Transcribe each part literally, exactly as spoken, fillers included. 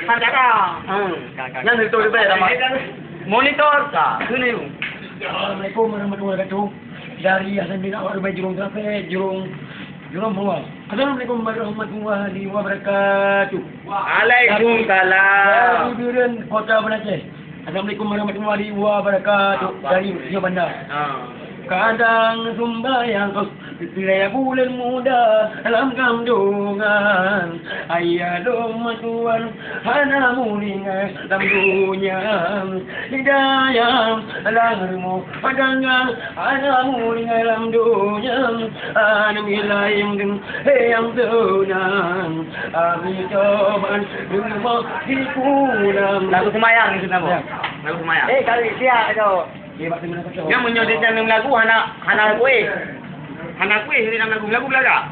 Cara. Hmm. Nyan itu lebih ramai. Monitor ka. Sini. Assalamualaikum warahmatullahi wabarakatuh. Dari Hasan bin Awar Rumah Jurong Terape, Jurong, Jurong Bawang. Assalamualaikum warahmatullahi wabarakatuh. Waalaikumsalam. Dari Bireuen Kota Banda Aceh. Assalamualaikum warahmatullahi wabarakatuh. Apa? Dari Rio Banda. Ha. Kadang sumbayang kau, bila bulan muda dalam kandungan. Ayah dong matuan hana mulingai lam dunia. Hidayah lam rumoh padanggang hana mulingai lam dunia. Anak lain deng hei yang tenang. Ami coban rumah di pulang. Lagu semayang itu nama. Ya. Lagu semayang. Eh, kali siap tu. Dia bak tengah kacau. Nyan meunyoe dia dalam lagu hana, hana kueh. Hana kueh dia dalam lagu, lagu belaga.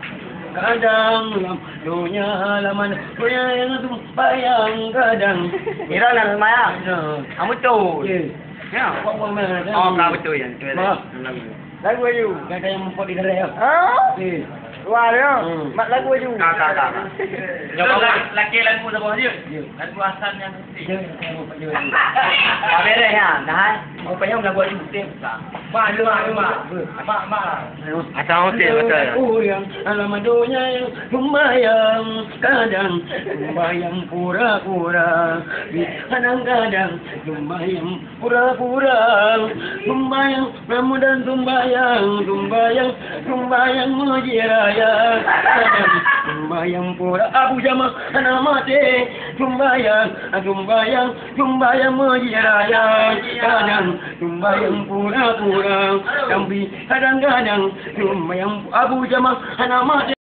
Kadang lam dunia laman dunia yang tu bayang kadang. Kira lah semayang. Ya. Ah, betul. Okey. Ya. Buat-buat mana? Oh, ka betul ya. Betul. Wah. Lagu. Lagu aju. Kata yang empat di dalam. Ha? Eh. Wah, ya. Hmm. Mak lagu aju. Ka, ka, ka, ka. Nyoba laki lagu saboh je. Ya. Lagu Hasan yang Ya, ya, ya. Ah, beres ya. Nah, hai. Mau payung lagu aju. Mak, mak, mak. Mak, mak. Asal hotel betul. Urang alam donya yang sembahyang kadang, sembahyang pura-pura. Kadang-kadang sembahyang pura-pura. Sembahyang Ramadan sembahyang, sembahyang, sembahyang Masjid Raya. Sembahyang pura Abu Jamaah hana mati. Sembahyang, sembahyang, sembahyang Masjid Raya. Kadang sembahyang pura-pura, tapi kadang-kadang sembahyang Abu Jamaah hana mati.